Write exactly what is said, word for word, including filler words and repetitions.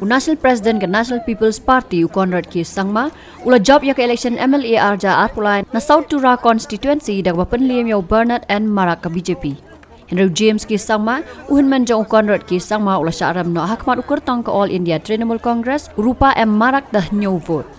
U National President ka National People's Party, u Conrad K Sangma, u la jop ïa ka election M L A ar hajar arphew lai na South Tura constituency da kaba pynliem ïa u Bernard N Marak ka B J P. Hynrei u James K Sangma, u hynmen jong u Conrad K Sangma, u la shah rem noh ha khmat u kyrtong ka All India Trinamool Congress, u Rupa M Marak, da hynñiew vote.